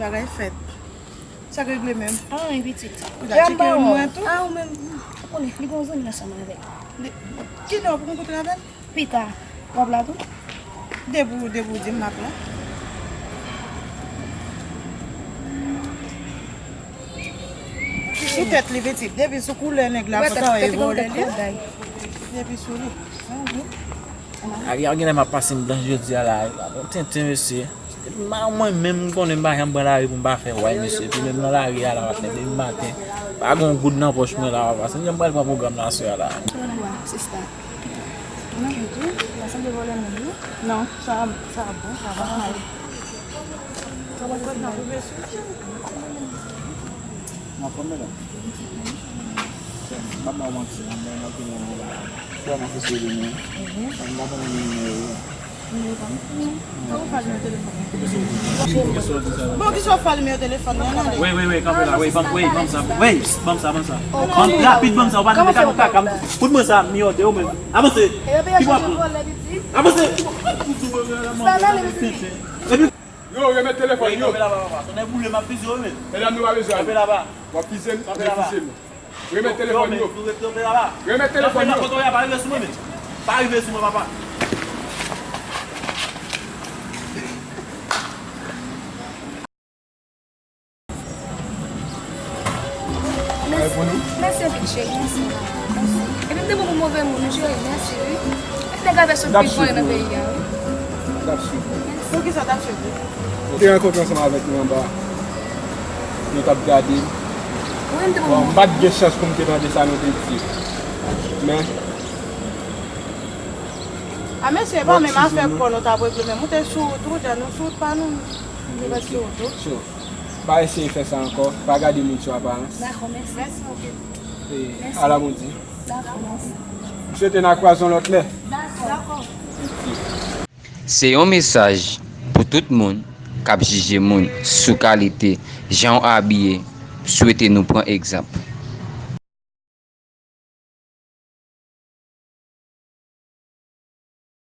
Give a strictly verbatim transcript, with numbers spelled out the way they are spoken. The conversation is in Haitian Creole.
Bagay fèt. Sa k regle menm? Ah, yon pitit. Ou ta tcheke yon mwen tou? Ah, ou menm. Ou konnen, li gon zanmi ansanm avè l. Kilè w pou kontre avè l? Pita, w ap la tou? Depi w, depi w di m, m ap la. Sou tèt li, pitit. Depi sou koulè nèg la, fò ta wè e vòlè li. Depi sou li. Ah, wi. Lari a genlè m ap pase m blanch jodi a la. Bon tenten, mesye. Depi m pa mwen menm, m konnen m pa janm pran lari pou m pa fè way, mesye. Epi menm nan lari a la, patnè, depi maten, pa gen yon goud nan pòch mwen la, papa. Se jan m pral pran pwogram la aswè a la. Kòman w ye, sista? Mwen byen tou. Sa sanble vòlè moun, wi. Non, sa, sa bon, sa va mal. Sa va mal. N ap pran medam. M ap ba w manti, m ap ba w manti, m ap ba w manti, se li menm. M pa konn nimewo w. Bon, kisa w fè alime yo telefòn nan, non? Wi, wi, wi, kanpe la, wi, ban m, wi, ban m sa, wi, ban m sa, ban m sa. Ban m rapid, ban m sa, ou pa nan kaka, kaka, kout mwen sa, m yòde ou menm. Avanse. Ki bò pran? Avanse. Epi Yo, remèt telefòn yo. Kanpe laba, papa. Tonnè boule, m ap fize w, men. Medam, nou pa bezwen ale. Kanpe laba. W ap fize m, m ap fize m. Remèt telefòn yo. Kanpe laba. Remèt telefòn yo. Kote w ye a, pa rive sou mwen, men. Pa rive sou mwen, papa. Mèsi, mèsi anpil, cheri. Mèsi. Mèsi. Epi m te pran pou move moun, cheri. Mèsi, wi. Epi nèg la fè sot pi fò nan peyi a, wi. Mèsi. Poukisa w t ap swiv li? Nou te rankontre ansanm avèk nou anba. Nou t ap gade. Wi, m te pran. Bon, m pa t gen chans pou m te tande sa nou te di. Men, a, mesye, e pa menm afè kò nou t ap regle, men nou te sou wout, jan nou sou wout pa nou. Nou te sou wout, wi. Pa eseye fè sa ankò. Pa gade moun sou aparans. Dakò, mèsi. Mèsi, ok. E, mèsi. Ala mondi. Dakò, mèsi. M swete n a kwaze yon lòt lè. Dakò. Se yon mesaj pou tout moun k ap jije moun sou kalite jan w abiye. M swete nou pran egzanp.